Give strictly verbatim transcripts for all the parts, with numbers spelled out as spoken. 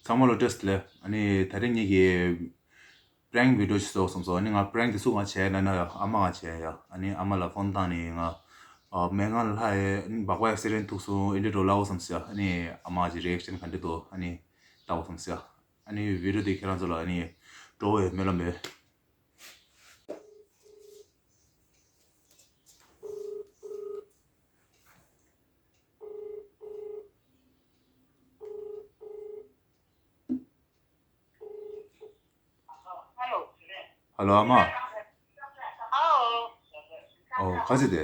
ཚང་མ་ལ་བཀྲ་ཤིས་བདེ་ལེགས། ཨ་ནི་ད་རེས་ངེད་ཀྱིས་པྲེང་བི་ཌི་ཡོ་ཞིག་བཟོ་བསམ་སོང་། ཨ་ནི་ང་པྲེང་དེ་སུ་ང་བྱས་ན་ན་ཡ་ཨ་མ་ང་བྱས་ཡ། ཨ་ནི་ཨ་མ་ལ་ཕོན་བཏང་ནས་ང་ཨ་སྨན་ཁང་ལ་ལྷག་ཡས། ཨ་ནི་སྦག་སྦག་ཨེག་སི་ཌེན་ཊི་ཐུག་སོང་། ཨེ་འདྲ་འགྲོ་ལབ་བསམ་སོང་ཡ། ཨ་ནི་ཨ་མ་གི་རི་ཨེག་ཤན་ག་འདྲ་འདུག་ཨ་ནི་ལྟ་བསམ་སོང་ཡ། ཨ་ནི་བི་ཌི་ཡོ་དེ་ཁྱེད་རང་ཚོ་ལ་ཨ་ནི་འགྲོ་བའི་སྨོན་ལམ་ཡོད། ཧ་ལོ། ཧ་ལོ་ཨ་མ། ཨའོ། ཨོ་ག་ཚོད་དེ།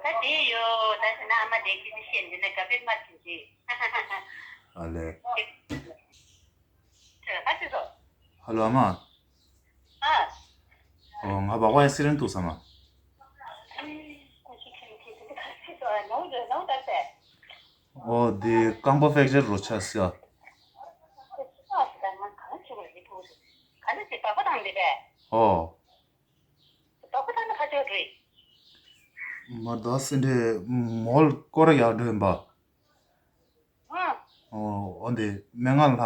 ད་དེ་ཡོད། ད་དེ་ན་ཨ་མ་དེ་ཁྱེད་ཀྱི་བཤད་འདི་ན་ག་པེ་མ་ཐུག་གི། ཨ་ལེ། ཨ་ཚོད་ཚོ། ཧ་ལོ་ཨ་མ། ཨ། ཨོ་ང་སྦག་སྦག་ཨེག་སི་ཌེན་ཊི་ཐུག་ས་མ། ཨོ་དེ་རྐང་པ་ཕེག་ཅར་རོ་ཆགས་སོང་ཡ། ཨོ། མར་ད་སེ་འདྲའི་མོལ་སྐོར་ཡག་འགྲོ་ཡིན་པ། ཨོ་འོ་འདི་སྨན་ཁང་ལ།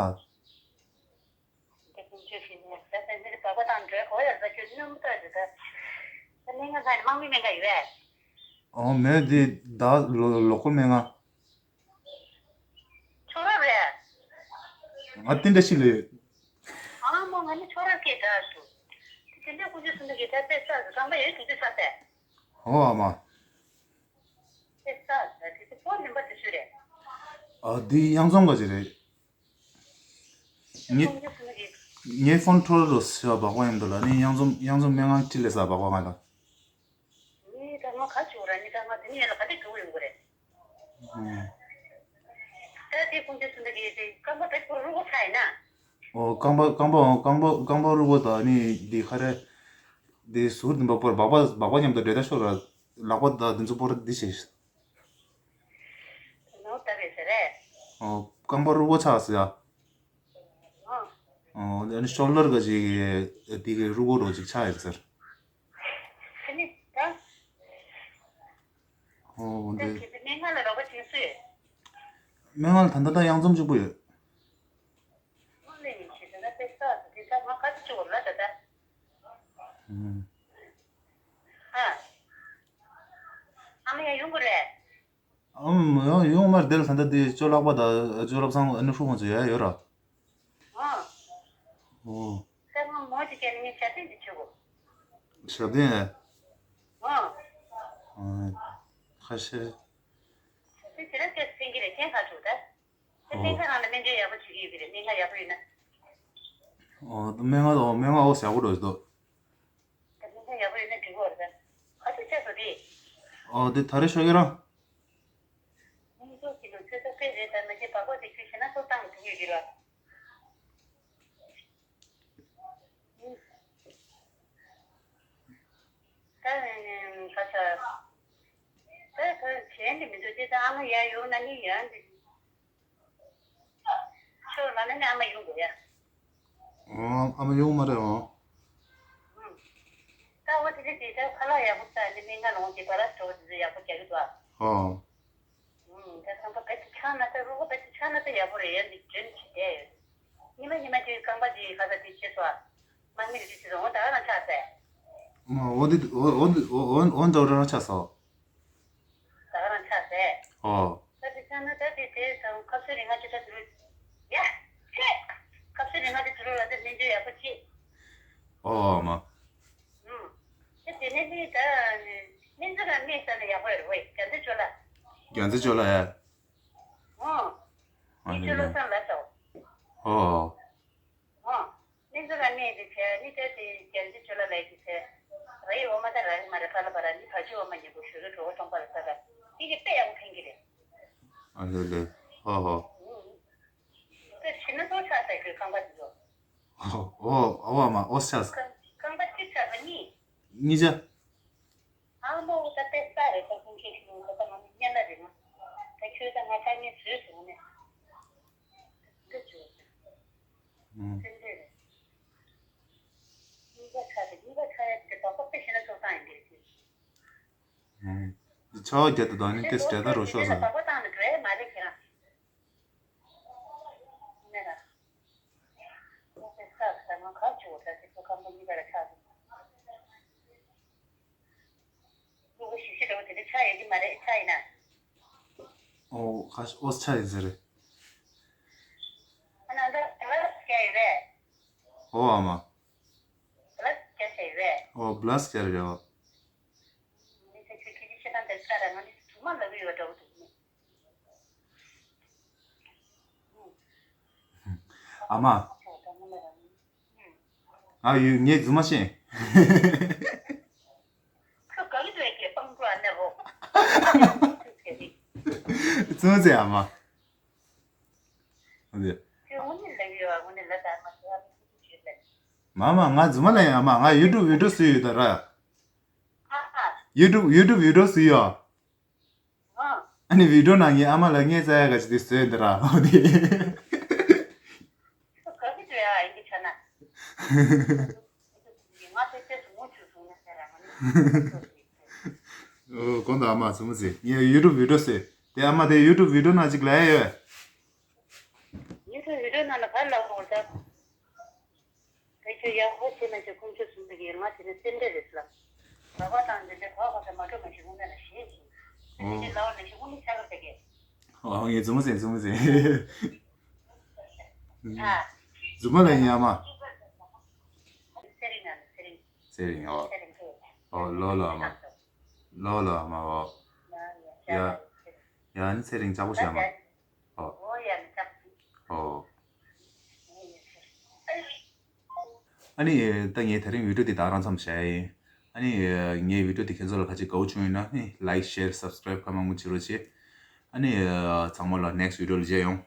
ཨོ་མེད་འདི་ད་ལོ་ལོ་ཀལ་སྨན་ཁང་། ཁྱོད་རང་རེད། ང་བསྟན་བཀྲ་ཤིས་ལོས། ཨ་མ་ང་ནི་ཁྱོད་རང་སྐད་གྲགས་སོང་། དེ་འདྲ་ཀུན་སྤྱོད་སུ་འདི་གི་ད་དཔེ་ས་སུ་ཁང་པ་ཡོད་དུ་དུ་ས་ས། ཨོ་ཨ་མ། དཔེ་ས་ས་དེ་དེ་ཕོ་ནིམ་པ་དེ་སུ་རེད། ཨ་འདི་གཡང་འཛོམས་ག་ཅི་རེད། ངའི་ངའི་ཕོན་འཕྲོ་རོ་ཟེར་བ་སྦག་སྦག་ཡིན་འདུག་ལ། ནི་གཡང་འཛོམས་གཡང་འཛོམས་སྨན་ཁང་ཁྲིད་ལས་ས་སྦག་སྦག་ང་ལ། ནི་ད་ང་ག་ཅིག་ར་ནི་ད་ང་དེ་ནི་ཡ་ལ་ག་དེ་འགྲོ་ཡོང་གི་རེད། ད་དེ་ཁོང་ཚོའི་ཚུན་ད་གི་དེ་རྐང་པ་བེད་པོ་རུ་གོ་ཚ་ཡིན་ན། ཨོ་རྐང་པ་རྐང་པ་རྐང་པ་རྐང་པ་རུ་གོ་ད་ནི་འདི་ཁ་རེ། འདི་ཟུར་འདི་འབག་པར་སྦག་སྦག་སྦག་སྦག་མཉམ་དུ་འདྲེ་ད་ཤོར་ར། ལག་པ་ད་འདི་ཚོ་པོར་འདི་བྱས། ནོར་ད་རེད་ཟེར་རེད། ཨོ་རྐང་པ་རུ་གོ་ཆགས་སི་ཡ། ཨོ། ཨོ་ཨ་ནི་ཤོལ་ཌར་ག་ཅིག་དེ་གི་རུ་གོ་རོ་ཅིག་ཆགས་ཡོད་ཟེར། ཨ་ནི་ད། ཨོ་ད་འདི་ཁྱེད་ཚོ་སྨན་ཁང་ལ་རོགས་པ་བྱེད་སུ་ཡོད། སྨན་ཁང་ལ་ད་ལྟ་ད་གཡང་འཛོམས་གཅིག་པུ་ཡོད། ཨོ་ལེ་ནི་ཁྱེད་ཚོ་ད་དཔེ་ས་དེ་ད་ང་ག་ཚོད་ཅིག་འོར་ལ་ད་ད། ཨ། ཨ་མ་ཡང་ཡོང་གི་རེད། ཨམ་ཡང་ཡོང་མར་དེར་ད་ལྟ་དེ་ཅོ་ལགས་པ་དང་ཅོ་ལགས་སང་ཨ་ནི་ཧྲུ་ཧོང་ཚོ་ཡ་ཡོད་ར། ཨ། ཨོ། ད་ང་མོ་ཅིག་ཀྱང་ངའི་ཞབས་བརྟན་དེ་བྱེད་དགོས། ཞབས་བརྟན་ཨེ། ཨ། ཨ། ཁ་ཤས། ཞབས་བརྟན་དེ་ར་སྐད་སེང་གི་རེད་ཁྱེད་ཁ་ཆུག་ད། དེ་སེང་ཁ་རང་ལ་སྨན་བཅོས་ཡག་པོ་བྱེད་ཀྱི་ཡོད་ཀྱི་རེད་སྨན་ཁང་ཡག་པོ་ཡོད་ན། ཨོ་སྨན་ཁང་ཨོ་སྨན་ཁང་ཨོ་ཟ་གོ་འགྲོ་ཞིག་འདུག་ད་སྨན་ཁང་ཡག་པོ་ཡོད་ན་འགྲིག་གི་རེད་ད། ག་ཚོད་ཆགས་སོང་དེ། ཨོ་དེ་ད་རེས་ཤོག་གི་རང་། ངའི་སོགས་ཀྱི་ལོ་ཚོད་ད་དཔེ་རེད་ད་མ་བྱེད་པ་གོ་དེ་ཁྱོད་ཞེ་ན་སོགས་བཏང་གི་ཡོད་ཀྱི་ར། ད་ནི་ཁ་ཚ། ད་ད་གཞན་དེ་མི་འདུག་དེ་ད་ཨ་མ་ཡར་ཡོང་ན་ནི་ཡང་འདི། ཁྱོད་ལ་ནི་ཨ་མ་ཡོང་དགོས་ཡ། ཨོ་ཨ་མ་ཡོང་མ་རེད་ཨོ། ད་འོ་དེ་དེ་དེ་ད་ཁ་ལག་ཡག་པོ་ཟ་ནི་སྨན་ཁང་ལ་འོང་དེ་བ་ར་སྤྲོ་བོ་དེ་ཚོ་ཡག་པོ་རྒྱག་གི་འདུག་ཨ། ཨོ། ད་རྐང་པ་བེད་དུ་ཆགས་ན་ད་རུ་གོ་བེད་དུ་ཆགས་ན་ད་ཡག་པོ་རེད་ཡ་འདི་འདྲེན་བྱེད་བསྡད་ཡོད། ཉི་མ་ཉི་མ་དེ་རྐང་པ་དེ་ཁ་ཚ་དེ་བྱེད་སོ་ཨ། མ་མི་རེ་དེ་ཚོ་འོ་ད་ག་རང་ཆགས་ཟེ། མ་འོ་འདི་འོ་འོ་འདི་འོ་འོ་འོ་འདྲ་རང་ཆགས་སོ། ད་ག་རང་ཆགས་ཟེ། ཨོ། ད་དེ་ཆགས་ན་ད་དེ་དེ་ཚང་ཁ་སོ་རིང་ང་ཅི་ད་དུ་རུ། ཡ། ཁ་སོ་རིང་ང་ཅི་དུ་རུ་ལ་ད་སྨན་བཅོས་ཡག་པོ་བྱེད། ཨོ་མ། ཨུམ། ད་དེ་ནས་ནི་ད་སྨན་རྩི་རང་སྨན་ཟ་ན་ཡག་པོ་རེད་ཝེ་རྒྱ་མཚོ་ཅོ་ལ། རྒྱ་མཚོ་ཅོ་ལ་ཡ། ཨོ། ཨ་ནི་ཅོ་ལ་སང་ལ་ཏོ། ཨོ། ཨོ། སྨན་རྩི་རང་སྨན་དེ་བྱས་ནི་ད་དེ་རྒྱ་མཚོ་ཅོ་ལ་ལ་ཡི་བྱས། ར་ཡི་འོ་མ་ད་ར་རི་མ་རེད་ཕ་ལ་པ་ར་ནི་བ་ཅི་འོ་མ་ཉེ་པོ་ཞུ་རུ་གྲོ་བོ་སྟོང་པ་ལ་ས་ད། དེ་གི་དཔེ་ཡག་པོ་ཕན་གི་རེད། ཨ་ལེ་ལེ། ཧོ་ཧོ། ཨུམ། ད་ཕྱི་ན་ཏོ་ཆགས་ས་གི་རྐང་པ་དེ་ཚོ། ཨོ་ཨོ་ཨོ་མ་ཨོ་ཤ་ས། རྐང་རྐང་པ་གཅིག་ཆགས་པ་གཉིས། གཉིས་ཆ། ཨ་མ་འོ་ད་དཔེ་ས་རེད་ད་ཁོང་ཁྱེད་ཀྱི་ནང་ཁ་ད་ང་མི་སྙན་ལ་རེད་ང་། ད་ཁྱོད་ད་ང་ཆ་ངའི་བཟོས་སོང་ནས། འདི་བྱོས། ཨུམ། སེམས་ཁྲལ་རེད། གཉིས་ཀ་ཆགས་ཏེ་གཉིས་ཀ་ཆགས་ཡ་དེ་བག་པ་དཔེ་ཤེས་ན་ཚོགས་བཏང་ཡིན་གྱི་རེད་དེ། ཨུམ། འདི་ཆ་བ་བརྒྱད་དུ་དང་ནི་དེ་སྤྲད་ད་རོ་ཤོག་ཟེར། བག་པ་བཏང་ནས་འགྲོ་ཡ་མ་རེད་ཁྱེད་རང་། ནས་ ཁ་ཤས་ཨོ་ཆ་ཡིན་ཟེར་རེད། ཨ་ན་འདི་ལ་སྐྱེ་ཡི་རེད། ཨོ་ཨ་མ། ལ་སྐྱེ་ཡི་རེད། ཨོ་བླ་སྐྱེ་རེད་ཨོ། མི་ཚེ་ཆུ་ཁྱི་ཁྱི་ཤི་དང་དེ་ཚ་ར་ང་འདི་ཐུག་མ་ལ་བི་ཡོད་འདྲ་བོ་འདུག་ནི། ཨ་མ། ང་ཡུ་ངས་རྫུན་མ་ཤེས། ཁྱོད་ག་གི་འདྲ་གི་སྤང་འགྲོ་ཨ་ནེ་རོ། རྫུན་མ་ཟེར་ཨ་མ། ཨ་ནི། ཁྱོད་དངོས་གནས་ལབ་ཡོད་ཨ་དངོས་གནས་ལབ་ད་ཨ་མ་ཟེར་ཨ་མ་ཟེར་གི་ཞུས་ལ། མ་མ་ང་རྫུན་མ་ལབ་ཡིན་ཨ་མ། ང་ཡུ་ཊུབ་བི་ཌིའོ་བཟོས་ཡོད་ད་ར། ཨ་ཨ། ཡུ་ཊུབ་ཡུ་ཊུབ་བི་ཌིའོ་བཟོས་ཡོད། ཨ། ཨ་ནི་བི་ཌིའོ་ནང་ངའི་ཨ་མ་ལ་ངས་རྩ་ཡ་ག་ཅི་དེ་བཟོས་འདི་ར་འོ་དེ། ཁྱོད་ག་གི་འདྲ་ཨ་ཡིན་གི་ཆ་ན། ང་དེ་ཚེ་སུ་མོ་ཆུ་སུ་ན་ཟེར་ར་མ་ནི། ཨོ་གོང་དུ་ཨ་མ་སུ་མོ་ཟེར་ངས་ཡུ་ཊུབ་བི་ཌིའོ་བཟོས་དེ་ཨ་མ་དེ་ཡུ་ཊུབ་བི་ཌིའོ་ནང་ཅིག་ལ་ཡ་ཡོད། ཡུ་ཊུབ་བི་ཌིའོ་ནང་ལ་ག་ལ་འོ་ད། ཕལ་ཆེར་ཡག་པོ་བྱས་ན་ཅིག་ཁོང་ཚོས་གསུངས་པའི་ང་དེ་ནི་སེམས་ཁྲལ་རེད་ལ། ག་པ་དང་འདི་འདྲ་ག་པ་ག་ས་མ་གྲོ་མ་ཞིག་དངོས་གནས་ལ་ཞེད་ཅིང་། ཨོ། དེ་ལའོ་ལ་ཞིག་དངོས་གནས་ཆགས་པ་དེ་གས། ཨོ་ངས་རྫུན་མ་ཟེར་རྫུན་མ་ཟེར། ཨ། རྫུན་མ་ལ་ཡིན་ཨ་མ། ཚེ་རིང་ཨ་ཚེ་རིང་། ཚེ་རིང་ཨོ། ཚེ་རིང་ཚེ་རིང་། ཨོ་ལོ་ལོ་ཨ་མ། ལོ་ལོ་ཨ་མ་ཨོ། ཡ། ཡ་ནི་ཚེ་རིང་ལྕགས་པོ་བྱས་ཨ་མ། ཨོ། ཨོ་ཡ་ནི་ལྕགས་པོ། ཨོ། ཨ་ནི་ད་ངས་དེ་རིང་བི་ཌིའོ་འདི་ད་རང་མཚམས་བཞག་ཡིན། ཨ་ནི་ངའི་བི་ཌིའོ་འདི་ཁྱེད་ཚོ་ལ་ག་ཅིག་དགའ་བོ་བྱུང་ཡོད་ན་ནི་ལའིཀ་ཤེར་སབ་སི་ཀ་རའིབ་གང་མང་པོ་བྱེད་རོགས་བྱེད། ཨ་ནི་ཚང་མ་ལ་ནེག་སི་ཊི་བི་ཌིའོ་ལ་མཇལ་ཡོང་།